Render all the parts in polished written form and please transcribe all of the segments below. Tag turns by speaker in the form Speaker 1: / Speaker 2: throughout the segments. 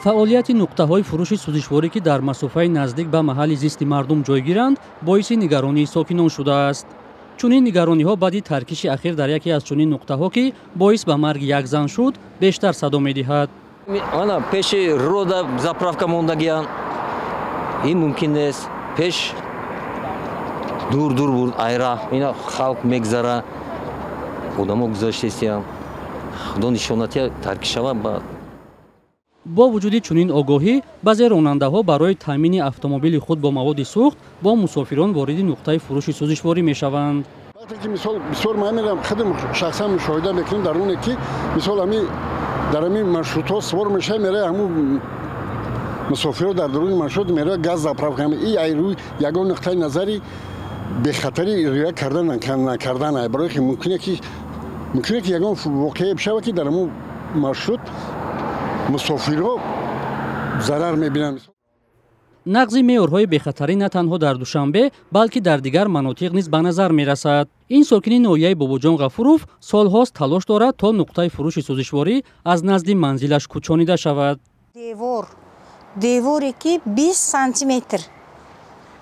Speaker 1: Фаъолияти нуқтаҳои фурӯши сӯзишворӣ, ки дар масофаи наздик ба маҳалли зисти мардум ҷойгиранд, боиси нигаронии сокинон шудааст. Чунин нигарониҳо баъди таркиши ахир дар яке аз чунин нуқтаҳо, ки боис ба марги як зан шуд, бештар садо медиҳад.
Speaker 2: Ана пеши рода заправка мондагиян, ин мумкин нест. Пеш дур дур буд, айра ина халқ мегзара, одамо гузаштесиям, худо нишонатия таркишава баъд.
Speaker 1: Бо вуҷуди чунин огоҳӣ, баъзе ронандаҳо барои таъмини автомобили худ бо маводи сӯхт бо мусофирон вориди нуқтаи фурӯши сӯзишворӣ мешаванд.
Speaker 3: Вақте ки мисол бисёр ман мерам, худам шахсан мушоҳида мекунем, дар оне ки мисол ҳами дар ҳамин маршрутҳо сувор мешавад, меравад, ҳамун мусофирҳо дар даруни маршрут меравад, газ заправка. И ай рӯи ягон нуқтаи назари бехатарӣ риоя кардан накардан, барое ки мумкине ки ягон воқеа бишавад, ки дар ҳамун маршрут мусофирҳо зарар мебинанд.
Speaker 1: Нақзи меъёрҳои бехатарӣ на танҳо дар Душанбе, балки дар дигар манотиқ низ ба назар мерасад. Ин сокини ноҳияи Бобоҷон Ғафуров солҳост талош дорад, то нуқтаи фурӯши сӯзишворӣ аз назди манзилаш кӯчонида шавад.
Speaker 4: Девор, деворе ки 20 сантиметр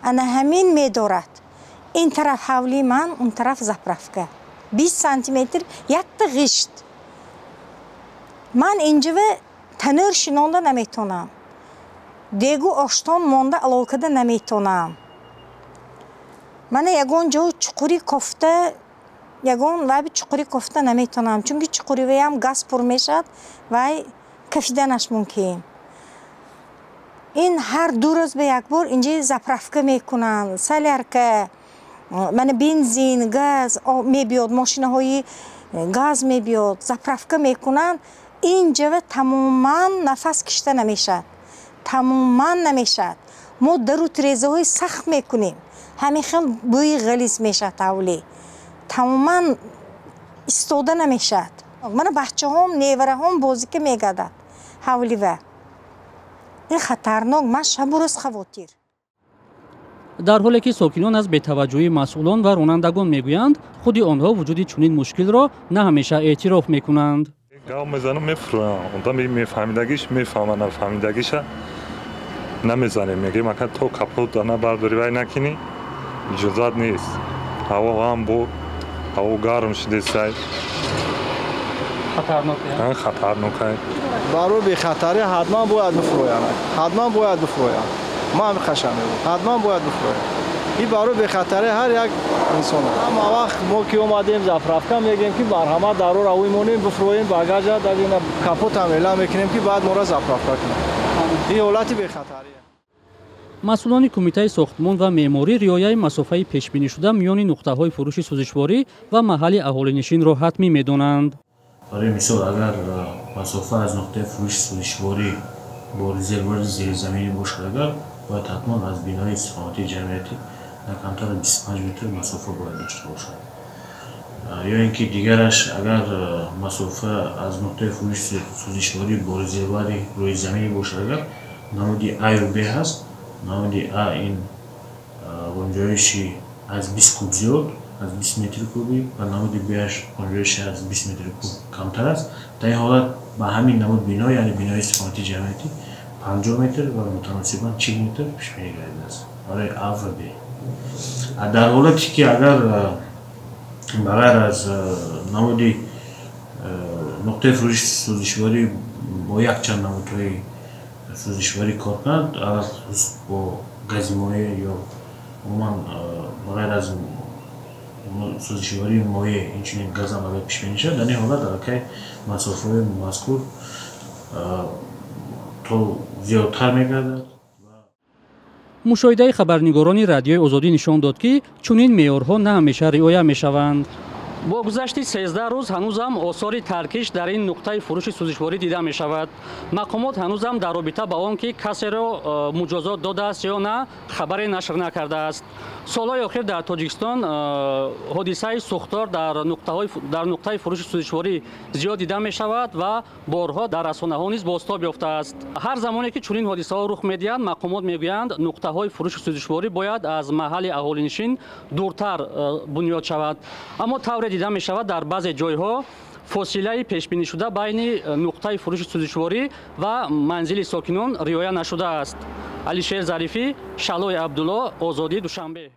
Speaker 4: ана ҳамин медорад. Ин тараф ҳавлии ман, он тараф заправка, 20 сантиметр якта ғишт. Ман инҷава танӯр шинонда наметонам, дегу оштон монда аловкада наметонам. Мана ягон ҷо чуқури кофта, ягон вайби чуқури кофта наметонам, чунки чуқуриваям газ пур мешавад, вай кафиданаш мумкин. Ин ҳар 2 рӯз ба як бор инҷа заправка мекунанд, солярка, мана бензин, газ мебиёд, мошинаҳои газ мебиёд, заправка мекунанд. Инҷава тамоман нафас кишта намешавад, тамоман намешавад. Мо дару тирезаҳои сахт мекунем, ҳамин хел бӯи ғализ мешавад, ҳавлӣ тамоман истода намешавад. Мана бачаҳом, невараҳом бозика мегардад ҳавлива. Ин хатарнок, ман шабу рӯз хавотир.
Speaker 1: Дар ҳоле ки сокинон аз бетаваҷҷӯҳии масъулон ва ронандагон мегӯянд, худи онҳо вуҷуди чунин мушкилро на ҳамеша эътироф мекунанд.
Speaker 5: Гав мезанам, мефурӯям. Одам мефаҳмидагиш мефаҳма, нафаҳмидагиша намезанем. Мегӯем, ака, то капот набардорӣ, вай накунӣ, иҷозат нест. Ҳаво ҳам бо ҳаво гарм шудесай. Хатарнокай.
Speaker 6: Барои бехатарӣ ҳатман бояд бифурӯянд, ҳатман бояд бифурӯянд. Ман ҳамин мегӯям, ҳатман бояд бифурӯянд. Ин барои бехатарӣ ҳар як инсон. Ҳама вақт мо ки омадем заправка, мегӯем ки марҳамат, дарора ӯй монем, бифурӯем багажа, капотам эълам мекунем, ки баъд моро заправка кунем. Ин ҳолати бехатарие.
Speaker 1: Масъулони Кумитаи сохтмон ва меъморӣ риояи масофаи пешбинишуда миёни нуқтаҳои фурӯши сӯзишворӣ ва маҳалли аҳолинишинро ҳатмӣ медонанд.
Speaker 7: Барои мисол, агар масофа аз нуқтаи фурӯши сӯзишворӣ бо резервуари зеризаминӣ бошад, агар бояд ҳатман аз бинои истиқоматии ҷамъиятӣ на камтар аз 25 метр масофа бояд дошта бошад. Ё ин ки дигараш, агар масофа аз нуқтаи фурӯши сӯзишворӣ бо резервуари рӯизаминӣ бошад, агар намуди А ю Б ҳаст, намуди А ин ғунҷоиши аз 20 куб зиёд, аз 20 метри кубӣ, ва намуди Баш ғунҷоиши аз 20 метри куб камтар аст. Дар ин ҳолат ба ҳамин намуд бино, яъне бинои истиқоматии ҷамъиятӣ, 50 метр ва мутаносибан 40 метр пешбинӣ гардидааст барои А ва Б. Дар ҳолате ки агар ба ғайр аз намуди нуқтаи фурӯши сӯзишворӣ бо якчанд намудҳои сӯзишворӣ кор кунад, алалхусус бо гази моеъ ё умуман ба ғайр аз сӯзишвории моеъ инчунин газам агар пешбинӣ шавад, дар ин ҳолат аллакай масофаҳои мазкур то зиёдтар мегардад.
Speaker 1: Мушоҳидаи хабарнигорони Радиои Озодӣ нишон дод, ки чунин меъёрҳо на ҳамеша риоя мешаванд. Бо гузашти 13 рӯз ҳанӯзам осори таркиш дар ин нуқтаи фурӯши сӯзишворӣ дида мешавад. Мақомот ҳанӯзам дар робита ба он ки касеро муҷозот додааст ё на, хабаре нашр накардааст. Солҳои охир дар Тоҷикистон ҳодисаи сӯхтор дар нуқтаи фурӯши сӯзишворӣ зиёд дида мешавад ва борҳо дар расонаҳо низ бозтоб ёфтааст. Ҳар замоне ки чунин ҳодисаҳо рух медиҳанд, мақомот мегӯянд, нуқтаҳои фурӯши сӯзишворӣ бояд аз маҳалли аҳолинишин дуртар бунёд шавад. Аммо тавре дида мешавад, дар баъзе ҷойҳо Фосилаи пешбинишуда байни нуқтаи фурӯши сӯзишворӣ ва манзили сокинон риоя нашудааст. Алишер Зарифӣ, Шалои Абдулло, Озодӣ, Душанбе.